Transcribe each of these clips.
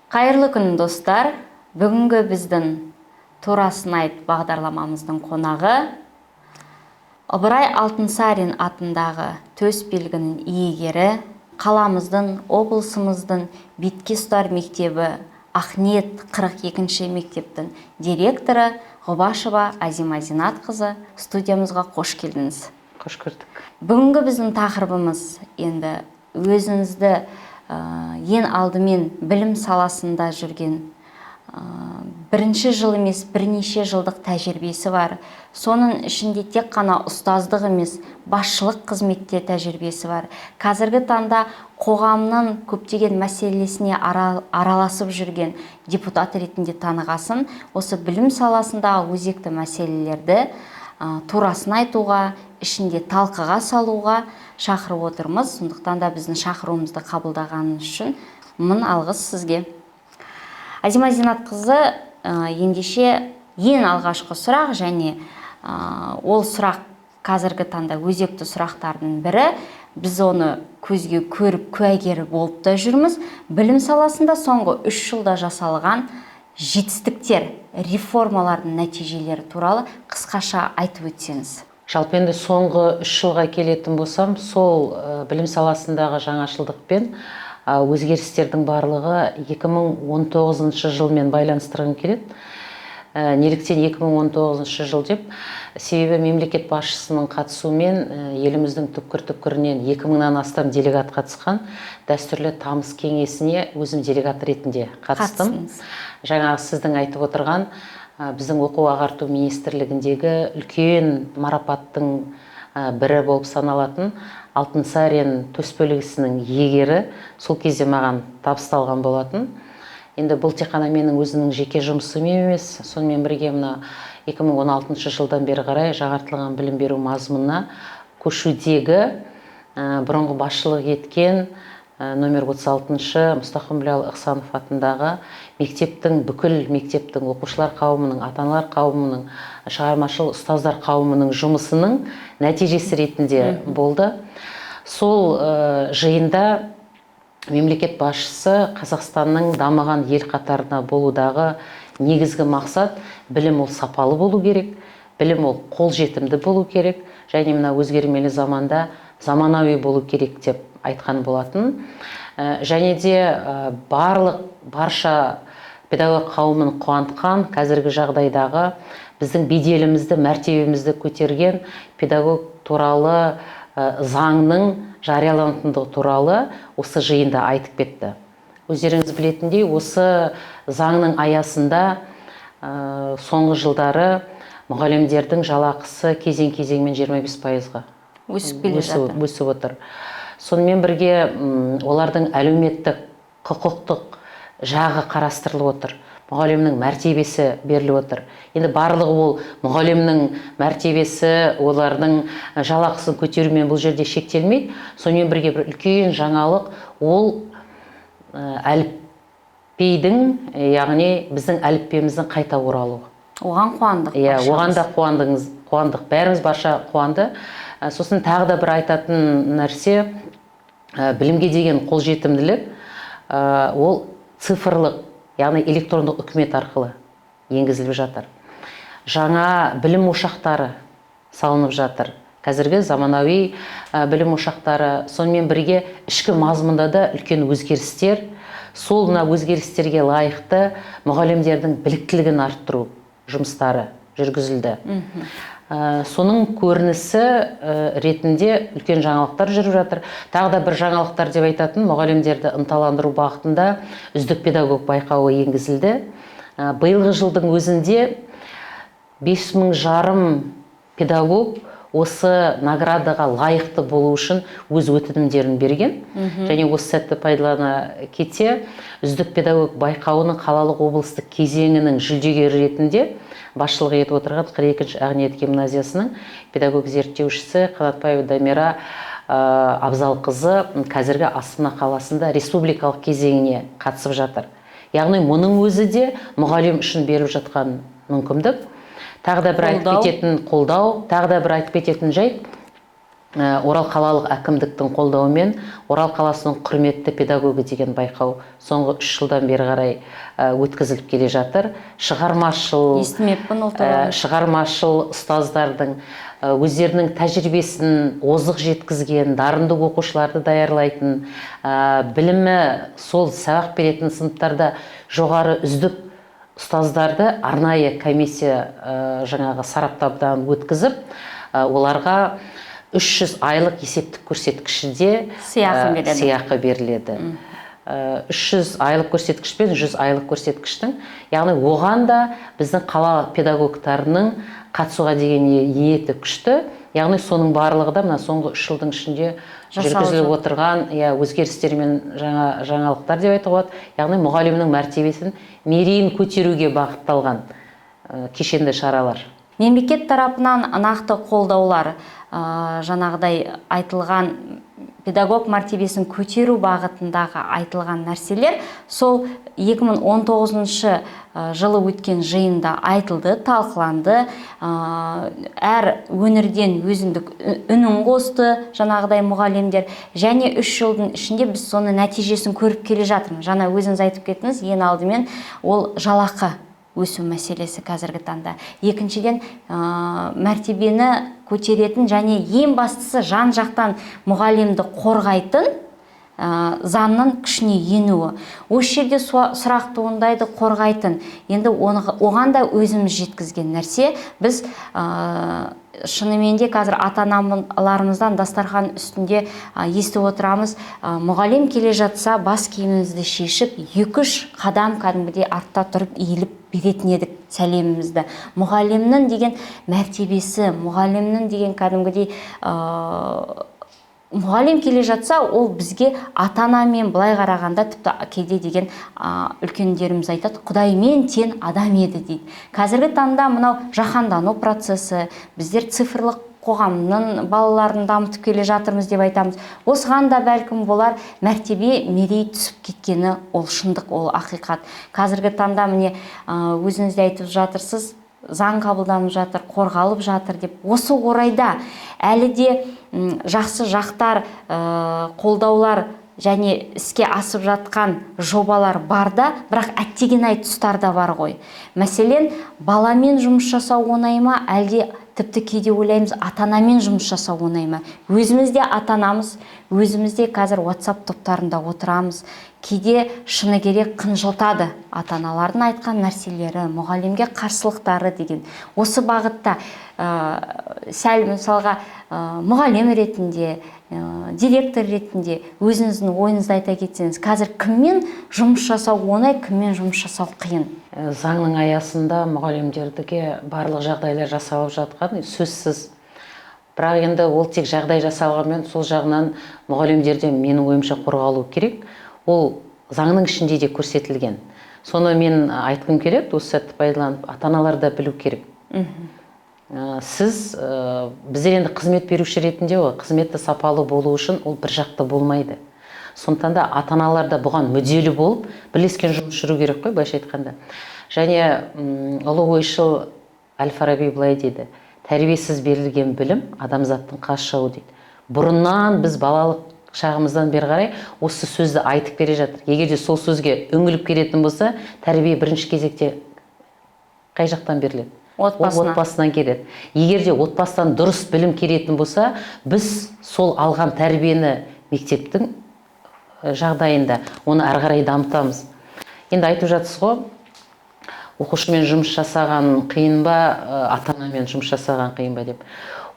Қайырлы күн, достар! Бүгінгі біздің «Турасын айт» бағдарламамыздың қонағы Ыбырай Алтынсарин атындағы төс белгінің иегері, қаламыздың, облысымыздың бетке ұстар мектебі, Ақниет 42 мектептің директоры Ғұбашева Азима Зинатқызы. Студиямызға қош келдіңіз! Қош көрдік! Бүгінгі біздің тақырыбымыз енді өзіңізді ең алдымен білім саласында жүрген, бірінші жыл емес, бірнеше жылдық тәжірибесі бар, соның ішінде тек қана ұстаздық емес, басшылық қызметте тәжірибесі бар, қазіргі таңда қоғамның көптеген мәселесіне араласып жүрген депутат ретінде танығасын, осы білім саласындағы өзекті мәселелерді турасын айтуға, ішінде талқыға салуға шақырып отырмыз. Сондықтан да біздің шақыруымызды қабылдағаныңыз үшін мың алғыс сізге, Азима Зинатқызы. Ендеше, ең алғашқы сұрақ және ол сұрақ қазіргі таңда өзекті сұрақтардың бірі, біз оны көзге көріп, куәгері болып та жүрміз: білім саласында соңғы 3 жылда жасалған жетістіктер, реформалардың нәтижелері туралы қысқаша айтып өтсеңіз. Жалпы, енді соңғы 3 жылға келетін болсам, сол білім саласындағы жаңашылдық пен өзгерістердің барлығы 2019 жылмен байланыстырғым келеді. Неліктен 2019 жыл деп? Себебі мемлекет басшысының қатысуымен еліміздің түкпір-түкпірінен 2000-нан астам делегат қатысқан дәстүрлі тамыз кеңесіне өзім делегат ретінде қатыстым. Қатыстыңыз. Жаңағы сіздің айтып отырған біздің оқу ағарту министрлігіндегі үлкен марапаттың бірі болып саналатын Алтынсарин төсбелгісінің иегері сол кезде маған табысталған болатын. Енді бұл тек қана менің өзімнің жеке жұмысым емес, сонымен бірге мына 2016 жылдан бері қарай жаңартылған білім беру мазмұнына көшудегі бұрынғы басшылық еткен номер 36 Мұстафа Біләл Ихсанов атындағы мектептің, бүкіл мектептің оқушылар қауымының, ата аналар қауымының, шығармашыл ұстаздар қауымының жұмысының нәтижесі ретінде болды. Сол жиында мемлекет басшысы Қазақстанның дамыған ел қатарына болудағы негізгі мақсат білім ол сапалы болу керек, білім ол қолжетімді болу керек және мына өзгермелі заманда заманауи болу керек деп айтқан болатын. Және де барлық барша педагог қауымын қуантқан, қазіргі жағдайдағы біздің беделімізді, мәртебемізді көтерген педагог туралы заңның жарияланатындығы туралы осы жиында айтып кетті. Өздеріңіз білетіндей, осы заңның аясында соңғы жылдары мұғалімдердің жалақысы кезең кезеңмен 25 пайызға өсіп келе жатыр. Өсіп отыр. Сонымен бірге олардың әлеуметтік, құқықтық жағы қарастырылып отыр, мұғалімнің мәртебесі беріліп отыр. Енді барлығы ол мұғалімнің мәртебесі, олардың жалақысын көтерумен бұл жерде шектелмейді. Сонымен бірге бір үлкен жаңалық ол әліпбидің, яғни біздің әліппеміздің қайта оралуы. Оған қуандық Иә. Баршамыз. Оған да қуандыңыз, қуандық, бәріміз, барша қуанды. Сосын тағы да бір айтатын нәрсе, білімге деген қолжетімділік, ол цифрлық, яғни электрондық үкімет арқылы енгізіліп жатыр. Жаңа білім ошақтары салынып жатыр, қазіргі заманауи білім ошақтары. Сонымен бірге ішкі мазмұнда да үлкен өзгерістер, сол мына өзгерістерге лайықты мұғалімдердің біліктілігін арттыру жұмыстары жүргізілді. Соның көрінісі ретінде үлкен жаңалықтар жүріп жатыр. Тағы да бір жаңалықтар деп айтатын, мұғалімдерді ынталандыру бағытында «Үздік педагог» байқауы енгізілді. Биылғы жылдың өзінде 5500 педагог осы наградаға лайықты болу үшін өз өтінімдерін берген. Және осы сәтті пайдалана кете, «Үздік педагог» байқауының қалалық, облыстық кезеңінің жүлдегері ретінде басшылық етіп отырған 42-ші Ақниет гимназиясының педагог зерттеушісі Қанатбаева Дамира Абзалқызы қазіргі Астана қаласында республикалық кезеңіне қатысып жатыр. Яғни мұның өзі де мұғалім үшін беріп жатқан мүмкіндік. Тағы да бір айтып Қолдау. кететін қолдау, тағы да бір айтып кететін жайт. Орал қалалық әкімдіктің қолдауымен Орал қаласының құрметті педагогі деген байқау соңғы 3 жылдан бері қарай өткізіліп келе жатыр. Шығармашыл, естімеппін ол туралы. Шығармашыл ұстаздардың өздерінің тәжірибесін озық жеткізген, дарынды оқушыларды даярлайтын, білімі сол сабақ беретін сыныптарда жоғары үздік ұстаздарды арнайы комиссия жаңағы сараптаудан өткізіп, оларға 300 айлық есептік көрсеткішінде сыйақы береді. Сыйақы беріледі. 300 айлық көрсеткіш пен 100 айлық көрсеткіштің, яғни оған да біздің қала педагогтарының қатысуға деген ниеті күшті, яғни соның барлығы да мына соңғы 3 жылдың ішінде жүргізіліп отырған өзгерістер мен жаңалықтар деп айтуға болады, яғни мұғалімнің мәртебесін, мерейін көтеруге бағытталған кешенді шаралар. Мемлекет тарапынан нақты қолдаулар, жаңағыдай айтылған педагог мәртебесін көтеру бағытындағы айтылған нәрселер сол 2019 жылы өткен жиында айтылды, талқыланды. Әр өңірден өзіндік үнін қосты жаңағыдай мұғалімдер. Және 3 жылдың ішінде біз соны нәтижесін көріп келе жатырмыз. Жаңа өзіңіз айтып кеттіңіз, ең алдымен ол жалақы өсу мәселесі қазіргі таңда. Екіншіден, мәртебені көтеретін және ең бастысы жан жақтан мұғалімді қорғайтын заңның күшіне енуі. Осы жерде сұрақ туындайды, қорғайтын. Енді оған да өзіміз жеткізген нәрсе. Біз шынымен де қазір ата-аналарымыздан дастархан үстінде естіп отырамыз, мұғалім келе жатса бас киімімізді шешіп 2-3 қадам кәдімгідей артта тұрып иіліп беретін едік сәлемімізді. Мұғалімнің деген мәртебесі, мұғалімнің деген кәдімгідей мұғалім келе жатса, ол бізге ата-анамен былай қарағанда тіпті кейде деген үлкендеріміз айтады, Құдаймен тең адам еді дейді. Қазіргі таңда мынау жаһандану процесі, біздер цифрлық қоғамның балаларын дамытып келе жатырмыз деп айтамыз. Осыған да бәлкім болар мәртебе мерей түсіп кеткені ол шындық, ол ақиқат. Қазіргі таңда міне өзіңіз де айтып жатырсыз, заң қабылданып жатыр, қорғалып жатыр деп. Осы орайда әлі де жақсы жақтар, қолдаулар және іске асып жатқан жобалар бар да, бірақ әттеген-ай тұстар да бар ғой. Мәселен, баламен жұмыс жасау оңай ма, әлде тіпті кейде ойлаймыз, ата-анамен жұмыс жасау оңай ма? Өзіміз де ата-анамыз, өзіміз де қазір WhatsApp топтарында отырамыз. Кейде шыны керек қынжылтады ата-аналардың айтқан нәрселері, мұғалімге қарсылықтары деген. Осы бағытта сәл мысалға мұғалім ретінде, директор ретінде өзіңіздің ойыңызды айта кетсеңіз, қазір кіммен жұмыс жасау оңай, кіммен жұмыс жасау қиын? Заңның аясында мұғалімдерге барлық жағдайлар жасалып жатқан сөзсіз. Бірақ енді ол тек жағдай жасалғанмен сол жағынан мұғалімдерден менің ойымша қорғалу керек. Ол заңның ішінде де көрсетілген. Соны мен айтқым келеді, осы сәтті пайдаланып, ата-аналар да білу керек. Сіз, біздер енді қызмет беруші ретінде ғой, қызметті сапалы болу үшін ол бір жақты болмайды. Сондықтан да ата-аналар да бұған мүдделі болып, бірлескен жұмыс жүру керек қой, былайша айтқанда. Және ұлы ойшыл Әл-Фараби былай дейді: тәрбиесіз берілген білім адамзаттың қас жауы дейді. Бұрыннан біз балалық шағымыздан бері қарай осы сөзді айтып келе жатыр. Егер де сол сөзге үңіліп келетін болса, тәрбие бірінші кезекте қай жақтан беріледі? Отбасынан. Ол отбасынан келеді. Егер де отбасынан дұрыс білім келетін болса, біз сол алған тәрбиені мектептің жағдайында оны әрі қарай дамытамыз. Енді айтып жатсыз ғой, оқушымен жұмыс жасаған қиын ба, ата-анамен жұмыс жасаған қиын ба деп.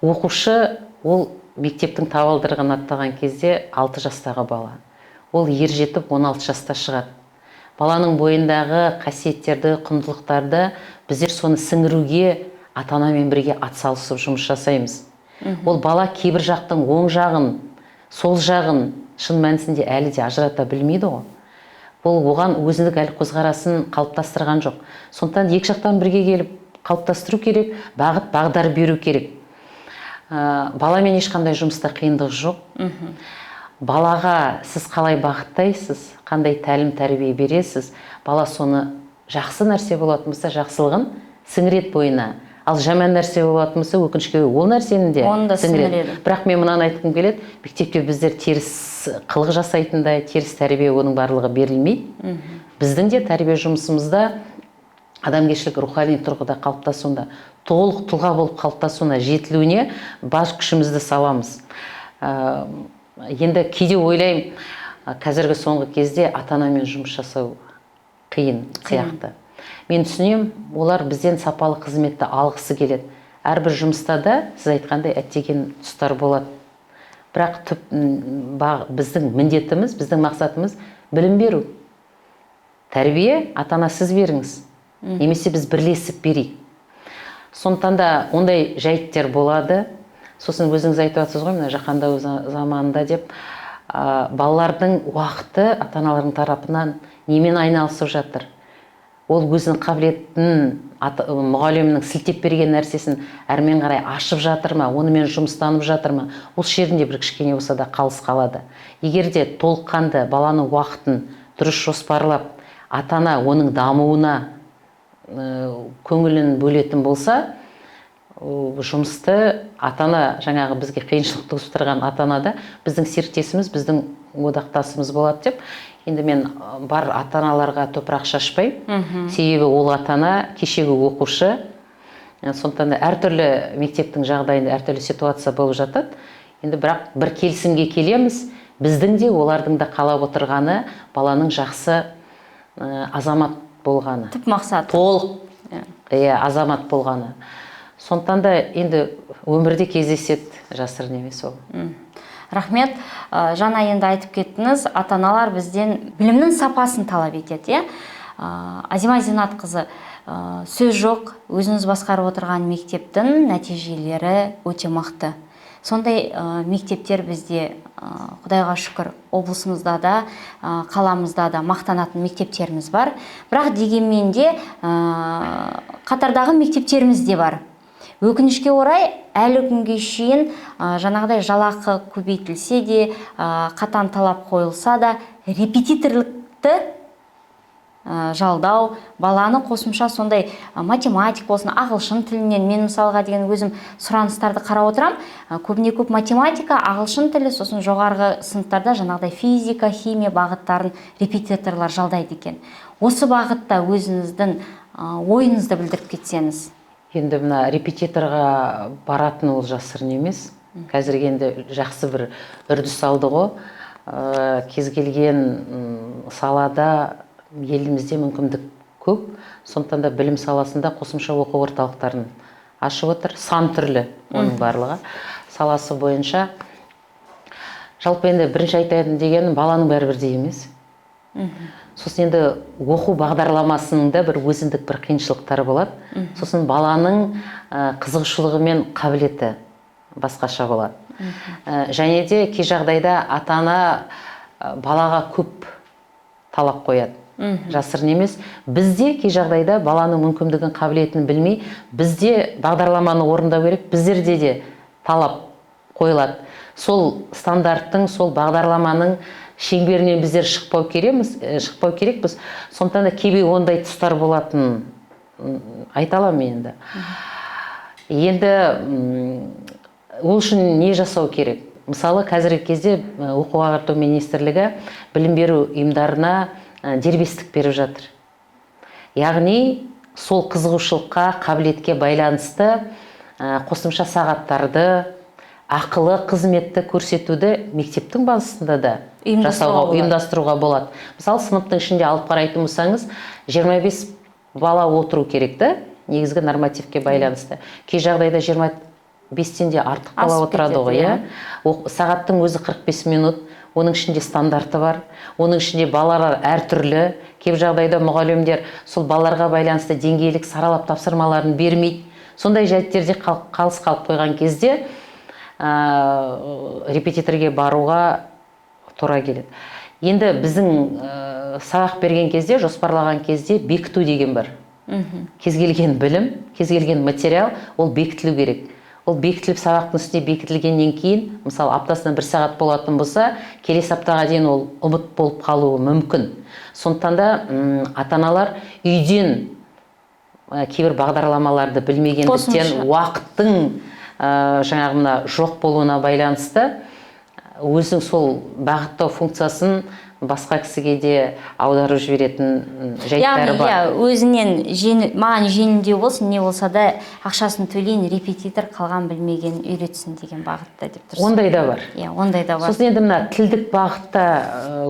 Оқушы ол мектептің табалдырығын аттаған кезде 6 жастағы бала. Ол ер жетіп 16 жаста шығады. Баланың бойындағы қасиеттерді, құндылықтарды біздер соны сіңіруге ата-анамен бірге атсалысып жұмыс жасаймыз. Ол бала кейбір жақтың оң жағын, сол жағын шын мәнісінде әлі де ажырата білмейді ғой. Ол оған өзіндік әлі көзқарасын қалыптастырған жоқ. Сондықтан екі жақтан бірге келіп қалыптастыру керек, бағыт бағдар беру керек. Баламен ешқандай жұмыста қиындық жоқ. Балаға сіз қалай бағыттайсыз, қандай тәлім тәрбие бересіз, бала соны жақсы нәрсе болатын болса, жақсылығын сіңіреді бойына. Ал жаман нәрсе болатын болса, өкінішке орай, ол нәрсені де Оны да сіңіреді. сіңіреді. Бірақ мен мынаны айтқым келеді: мектепте біздер теріс қылық жасайтындай, теріс тәрбие, оның барлығы берілмейді. Біздің де тәрбие жұмысымызда адамгершілік, рухани тұрғыда қалыптасуында, толық тұлға болып қалыптасуына, жетілуіне бар күшімізді саламыз. Енді кейде ойлаймын, қазіргі соңғы кезде ата анамен жұмыс жасау қиын сияқты. Мен түсінемін, олар бізден сапалы қызметті алғысы келеді. Әрбір жұмыста да, сіз айтқандай, әттеген тұстар болады. Бірақ түп біздің міндетіміз, біздің мақсатымыз — білім беру. Тәрбие, ата ана, сіз беріңіз немесе біз бірлесіп берейік. Сондықтан да ондай жайттер болады. Сосын өзіңіз айтып жатсыз ғой, мына жаһандау заманында деп, балалардың уақыты ата аналардың тарапынан немен айналысып жатыр, ол өзінің қабілетін, мұғалімнің сілтеп берген нәрсесін әрмен қарай ашып жатыр ма, онымен жұмыстанып жатыр ма, осы жерінде бір кішкене болса да қалыс қалады. Егер де толыққанды баланың уақытын дұрыс жоспарлап, ата ана оның дамуына көңілін бөлетін болса, жұмысты ата ана, жаңағы бізге қиыншылық туғызып ата ана да біздің серіктесіміз, біздің одақтасымыз болады деп. Енді мен бар ата аналарға топырақ шашпаймын, себебі ол ата ана кешегі оқушы. Сондықтан да әртүрлі мектептің жағдайында әртүрлі ситуация болып жатады. Енді бірақ бір келісімге келеміз: біздің де, олардың да қалап отырғаны баланың жақсы азамат болғаны. Түп мақсат. Толық, иә, азамат болғаны. Сондықтан да енді өмірде кездеседі, жасырын емес ол. Рахмет. Жаңа енді айтып кеттіңіз, ата аналар бізден білімнің сапасын талап етеді, иә. Азима Зинатқызы, сөз жоқ, өзіңіз басқарып отырған мектептің нәтижелері өте мықты. Сондай мектептер бізде, Құдайға шүкір, облысымызда да, қаламызда да мақтанатын мектептеріміз бар. Бірақ дегенмен де қатардағы мектептеріміз де бар. Өкінішке орай, әлі күнге шейін жаңағыдай жалақы көбейтілсе де, қатаң талап қойылса да, репетиторлікті жалдау, баланы қосымша сондай математик болсын, ағылшын тілінен, мен мысалға деген өзім сұраныстарды қарап отырам, көбіне көп математика, ағылшын тілі, сосын жоғарғы сыныптарда жаңағыдай физика, химия бағыттарын репетиторлар жалдайды екен. Осы бағытта өзіңіздің ойыңызды білдіріп кетсеңіз. Енді мына репетиторға баратын, ол жасырын емес, қазіргі енді жақсы бір үрдіс алды ғой. Кез келген салада елімізде мүмкіндік көп, сондықтан да білім саласында қосымша оқу орталықтарын ашып отыр, сан түрлі, оның барлығы саласы бойынша. Жалпы енді бірінші айтайын дегенім, баланың бәрі бірдей емес. Сосын енді оқу бағдарламасының да бір өзіндік бір қиыншылықтары болады. Сосын баланың қызығушылығы мен қабілеті басқаша болады. Және де кей жағдайда ата ана балаға көп талап қояды, жасырын емес. Бізде кей жағдайда баланың мүмкіндігін, қабілетін білмей, бізде бағдарламаны орындау керек, біздерде де талап қойылады. Сол стандарттың, сол бағдарламаның шеңберінен біздер шықпау керекпіз. Сондықтан да кейбір ондай тұстар болатынын айта аламын. Енді ол үшін не жасау керек? Мысалы, қазіргі кезде оқу ағарту министрлігі білім беру ұйымдарына дербестік беріп жатыр, яғни сол қызығушылыққа, қабілетке байланысты қосымша сағаттарды, ақылы қызметті көрсетуді мектептің базасында да Ұйымдастыруға жасауға, болады. ұйымдастыруға болады. Мысалы, сыныптың ішінде алып қарайтын болсаңыз, 25 бала отыру керек та, негізгі нормативке байланысты. Кей жағдайда 25-тен де артық бала Асып отырады кетеді, ғой, иә. иә. Сағаттың өзі 45 минут, оның ішінде стандарты бар, оның ішінде балалар әртүрлі. Кейбір жағдайда мұғалімдер сол балаларға байланысты деңгейлік саралап тапсырмаларын бермейді. Сондай жайттерде қалыс қалып қойған кезде репетиторге баруға тура келеді. Енді біздің сабақ берген кезде, жоспарлаған кезде бекіту деген бар. Кез келген білім, кез келген материал, ол бекітілу керек. Ол бекітіліп, сабақтың үстіне бекітілгеннен кейін, мысалы, аптасына бір сағат болатын болса, келесі аптаға дейін ол ұмыт болып қалуы мүмкін. Сондықтан да ата аналар үйден Кейбір бағдарламаларды білмегендіктен, уақыттың жаңағы мына жоқ болуына байланысты өзінің сол бағыттау функциясын басқа кісіге де аударып жіберетін жайттары бар. Яғни өзінен маған жеңілдеу болсын, не болса да ақшасын төлейін, репетитор қалған білмеген үйретсін деген бағытта деп тұрсыз. Ондай да бар. Иә, ондай да бар. Сосын енді мына тілдік бағытта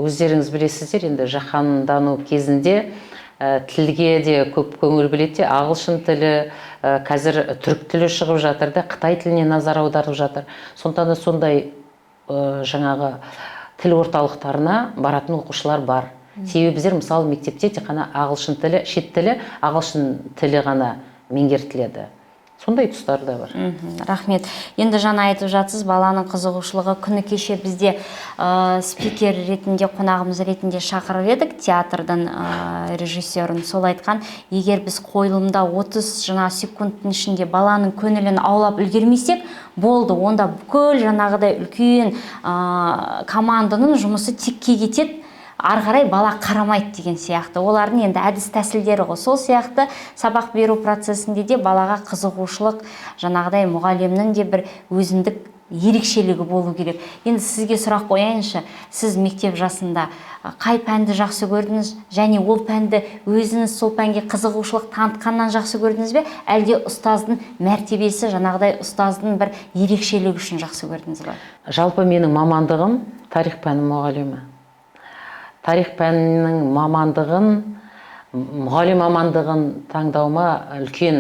өздеріңіз білесіздер, енді жаһандану кезінде тілге де көп көңіл бөледі де, ағылшын тілі, қазір түрік тілі шығып жатыр да, қытай тіліне назар аударып жатыр. Сондықтан да сондай жаңағы тіл орталықтарына баратын оқушылар бар. Себебі біздер мысалы мектепте тек қана ағылшын тілі, шет тілі, ағылшын тілі ғана меңгертіледі. Сондай тұстар да бар. Рахмет. Енді жаңа айтып жатсыз, баланың қызығушылығы. Күні кеше бізде спикер ретінде, қонағымыз ретінде шақырып едік театрдың режиссерін. Сол айтқан, егер біз қойылымда 30 жаңа секундтың ішінде баланың көңілін аулап үлгермесек, болды, онда бүкіл жаңағыдай үлкен команданың жұмысы текке кетеді. Ары қарай бала қарамайды деген сияқты. Олардың енді әдіс тәсілдері ғой. Сол сияқты сабақ беру процесінде де балаға қызығушылық, жаңағыдай мұғалімнің де бір өзіндік ерекшелігі болу керек. Енді сізге сұрақ қояйыншы, сіз мектеп жасында қай пәнді жақсы көрдіңіз және ол пәнді өзіңіз сол пәнге қызығушылық танытқаннан жақсы көрдіңіз бе, әлде ұстаздың мәртебесі, жаңағыдай ұстаздың бір ерекшелігі үшін жақсы көрдіңіз бе? Жалпы менің мамандығым тарих пәні мұғалімі. Тарих пәнінің мамандығын, мұғалім мамандығын таңдауыма үлкен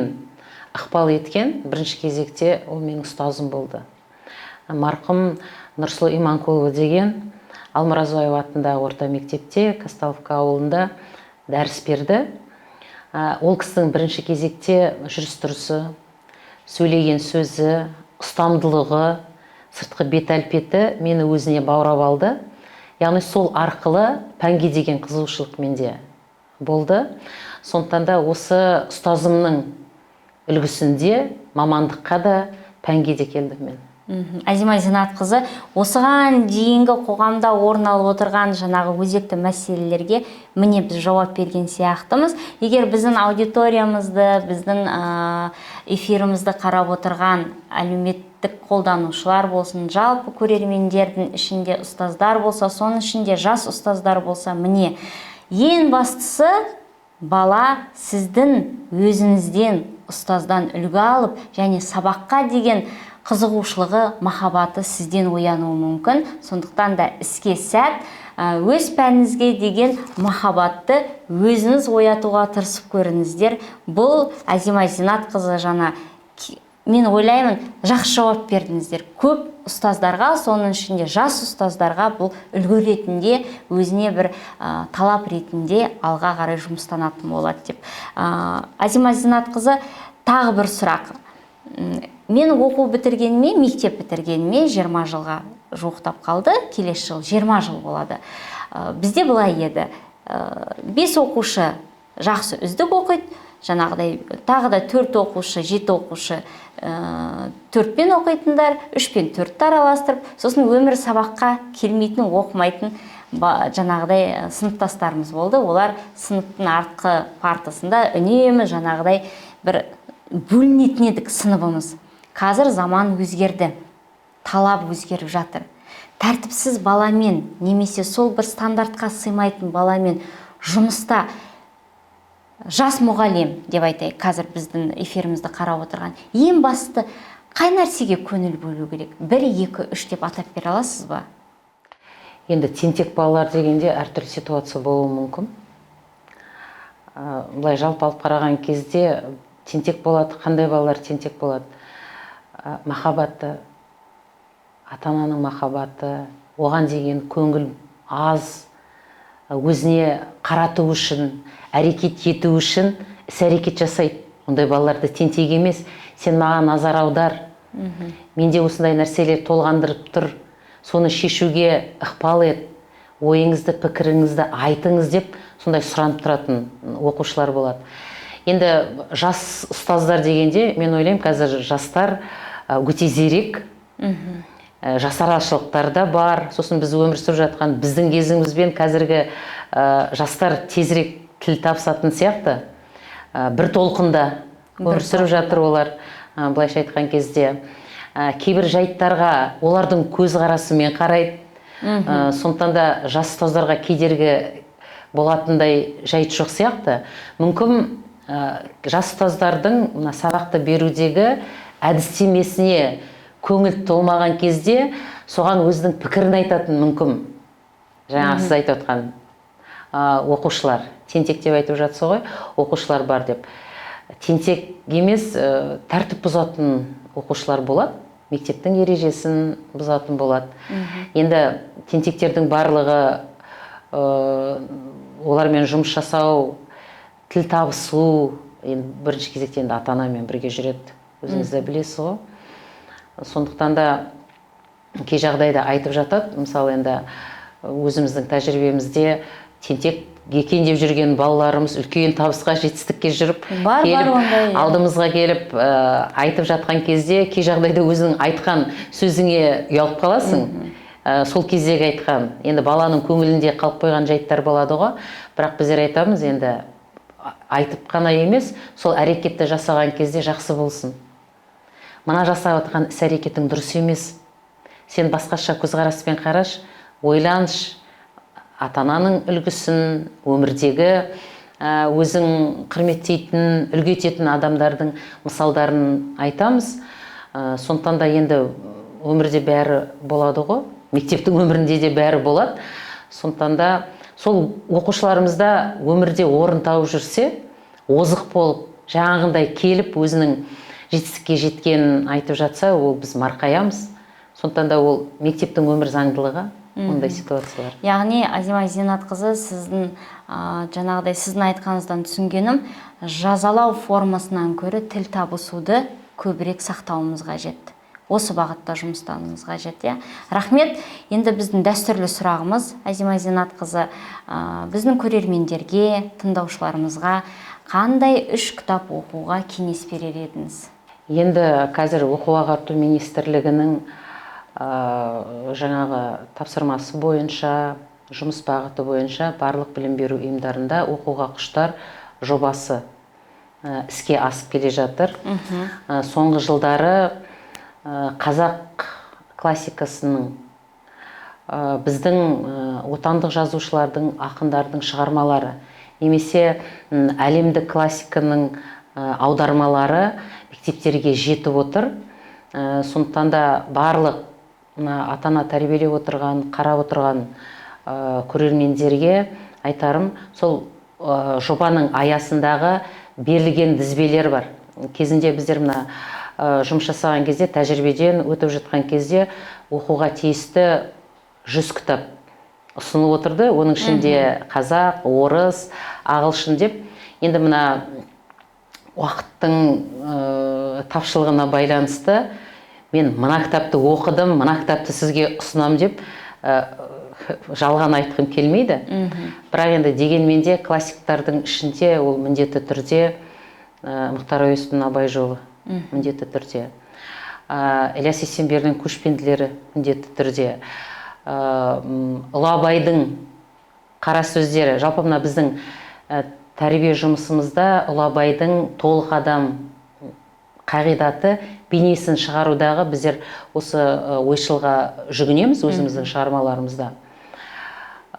ықпал еткен бірінші кезекте ол менің ұстазым болды. Марқұм Нұрсұлу Иманқұлова деген Алмұразбаева атындағы орта мектепте, Казталовка ауылында дәріс берді. Ол кісінің бірінші кезекте жүріс-тұрысы, сөйлеген сөзі, ұстамдылығы, сыртқы бет әлпеті мені өзіне баурап алды. Яғни сол арқылы пәнге деген қызығушылық менде болды. Сондықтан да осы ұстазымның үлгісінде мамандыққа да, пәнге де келдім мен. Әзима Зинатқызы, осыған дейінгі қоғамда орын алып отырған жаңағы өзекті мәселелерге міне біз жауап берген сияқтымыз. Егер біздің аудиториямызды, біздің эфирімізді қарап отырған әлеуметтік қолданушылар болсын, жалпы көрермендердің ішінде ұстаздар болса, соның ішінде жас ұстаздар болса, міне ең бастысы бала сіздің өзіңізден, ұстаздан үлгі алып, және сабаққа деген қызығушылығы, махаббаты сізден оянуы мүмкін. Сондықтан да іске сәт, өз пәніңізге деген махаббатты өзіңіз оятуға тырысып көріңіздер. Бұл Әзима Зинатқызы жаңа, мен ойлаймын, жақсы жауап бердіңіздер. Көп ұстаздарға, соның ішінде жас ұстаздарға бұл үлгі ретінде, өзіне бір талап ретінде алға қарай жұмыстанатын болады деп. Әзима Зинатқызы, тағы бір сұрақ. Мен оқу бітіргеніме, мектеп бітіргеніме 20 жылға жуықтап қалды, келесі жыл 20 жыл болады. Бізде былай еді. 5 оқушы жақсы үздік оқиды, жаңағыдай тағы да 4 оқушы, 7 оқушы 4-пен оқитындар, 3-пен 4-ті араластырып, сосын өмір сабаққа келмейтін, оқымайтын жаңағыдай сыныптастарымыз болды. Олар сыныптың артқы партасында үнемі жаңағыдай бір бөлінетін едік сыныбымыз. Қазір заман өзгерді, талап өзгеріп жатыр. Тәртіпсіз баламен немесе сол бір стандартқа сыймайтын баламен жұмыста жас мұғалім деп айтайық, қазір біздің эфирімізді қарап отырған, ең басты қай нәрсеге көңіл бөлу керек? 1, 2, 3 деп атап бере аласыз ба? Енді тентек балалар дегенде әртүрлі ситуация болуы мүмкін. Былай жалпы алып қараған кезде тентек болады, қандай балалар тентек болады? Махаббаты, ата-ананың махаббаты, оған деген көңіл аз, өзіне қарату үшін, әрекет ету үшін іс-әрекет жасайды. Ондай балаларды тентек емес, сен маған назар аудар, менде осындай нәрселер толғандырып тұр, соны шешуге ықпал ет, ойыңызды, пікіріңізді айтыңыз деп сондай сұранып тұратын оқушылар болады. Енді жас ұстаздар дегенде, мен ойлаймын, қазір жастар өте зерек, жас арашылықтар да бар. Сосын біз өмір сүріп жатқан біздің кезімізбен қазіргі жастар тезірек тіл табысатын сияқты. Бір толқында өмір сүріп жатыр олар, былайша айтқан кезде. Кейбір жайттарға олардың көзқарасымен қарайды. Сондықтан да жас ұстаздарға кедергі болатындай жайт жоқ сияқты. Мүмкін жас ұстаздардың мына сабақты берудегі әдістемесіне көңіл толмаған кезде соған өзінің пікірін айтатын мүмкін. Жаңа сіз айтып отқан оқушылар, тентек деп айтып жатсыз ғой, оқушылар бар деп. Тентек емес, тәртіп бұзатын оқушылар болады, мектептің ережесін бұзатын болады. Енді тентектердің барлығы олармен жұмыс жасау, тіл табысу, енді бірінші кезекте енді ата-анамен бірге жүреді, өзіңіз де білесіз ғой. Сондықтан да кей жағдайда айтып жатады, мысалы енді өзіміздің тәжірибемізде тентек екен деп жүрген балаларымыз үлкен табысқа, жетістікке жүріп Бар, келіп, ондай, иә. алдымызға келіп айтып жатқан кезде кей жағдайда өзінің айтқан сөзіңе ұялып қаласың. Сол кездегі айтқан, енді баланың көңілінде қалып қойған жайттар болады ғой. Бірақ біздер айтамыз, енді айтып қана емес, сол әрекетті жасаған кезде жақсы болсын. Мына жасап жатқан іс әрекетің дұрыс емес. Сен басқаша көзқараспен қараш, ойланш, ата-ананың үлгісін, өмірдегі өзің құрметтейтін, үлгі ететін адамдардың мысалдарын айтамыз. Сондықтан да енді өмірде бәрі болады ғой, мектептің өмірінде де бәрі болады. Сондықтан да сол оқушыларымызда өмірде орын тауып жүрсе, озық болып, жаңағындай келіп өзінің жетістікке жеткенін айтып жатса, ол біз марқаямыз. Сондықтан да ол мектептің өмір заңдылығы, ондай ситуациялар. Яғни, Азима Зинатқызы, сіздің жаңағыдай сіздің айтқаныңыздан түсінгенім, жазалау формасынан көрі тіл табысуды көбірек сақтауымыз қажет. Осы бағытта жұмыстануымыз қажет, иә. Рахмет. Енді біздің дәстүрлі сұрағымыз, Азима Зинатқызы, біздің көрермендерге, тыңдаушыларымызға қандай 3 кітап оқуға кеңес берер едіңіз? Енді қазір оқу ағарту министрлігінің жаңағы тапсырмасы бойынша, жұмыс бағыты бойынша барлық білім беру ұйымдарында оқуға құштар жобасы іске асып келе жатыр. Соңғы жылдары қазақ классикасының, біздің отандық жазушылардың, ақындардың шығармалары немесе әлемдік классиканың аудармалары мектептерге жетіп отыр. Сондықтан да барлық мына ата-ана тәрбиелеп отырған, қарап отырған көрермендерге айтарым, сол жобаның аясындағы берілген тізбелер бар. Кезінде біздер мына жұмыс жасаған кезде, тәжірибеден өтіп жатқан кезде оқуға тиісті 100 кітап ұсынылып отырды. Оның ішінде қазақ, орыс, ағылшын деп. Енді мына уақыттың тапшылығына байланысты мен мына кітапты оқыдым, мына кітапты сізге ұсынамын деп жалған айтқым келмейді. Бірақ енді дегенмен де классиктардың ішінде ол міндетті түрде Мұхтар Әуезовтің Абай жолы міндетті түрде. Ілияс Есенберлиннің Көшпенділері міндетті түрде. Ұлы Абайдың қара сөздері, жалпы мына біздің тәрбие жұмысымызда Ұлы Абайдың толық адам қағидаты бейнесін шығарудағы біздер осы ойшылға жүгінеміз өзіміздің шығармаларымызда.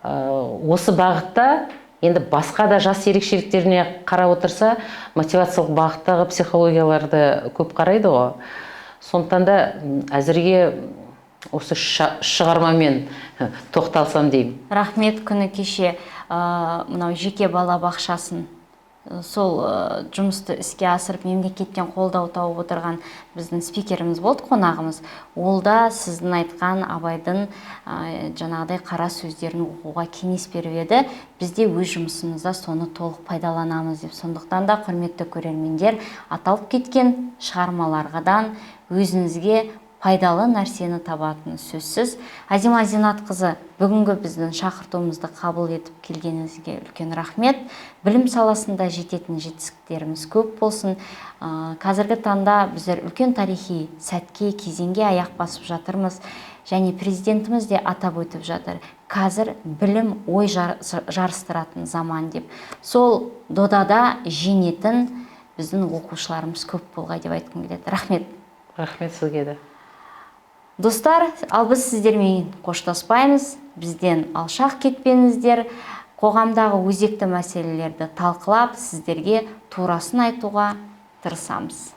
Осы бағытта енді басқа да жас ерекшеліктеріне қарап отырса, мотивациялық бағыттағы психологияларды көп қарайды ғой. Сондықтан да әзірге осы шығармамен тоқталсам деймін. Рахмет. Күні кеше мынау жеке балабақшасын сол жұмысты іске асырып мемлекеттен қолдау тауып отырған біздің спикеріміз болды, қонағымыз. Ол да сіздің айтқан Абайдың жаңағыдай қара сөздерін оқуға кеңес беріп еді. Біз де өз жұмысымызда соны толық пайдаланамыз деп. Сондықтан да құрметті көрермендер, аталып кеткен шығармалардан өзіңізге Пайдалы нәрсені табатыны сөзсіз. Азима Зинатқызы, бүгінгі біздің шақыртуымызды қабыл етіп келгеніңізге үлкен рахмет. Білім саласында жететін жетістіктеріміз көп болсын. Қазіргі таңда біздер үлкен тарихи сәтке, кезеңге аяқ басып жатырмыз. Және президентіміз де атап өтіп жатыр: қазір білім ой жарыстыратын заман деп. Сол додада жеңетін біздің оқушыларымыз көп болғай деп айтқым келеді. Рахмет. Рахмет сізге де. Достар, ал біз сіздермен қоштаспаймыз, бізден алшақ кетпеңіздер. Қоғамдағы өзекті мәселелерді талқылап, сіздерге турасын айтуға тырысамыз.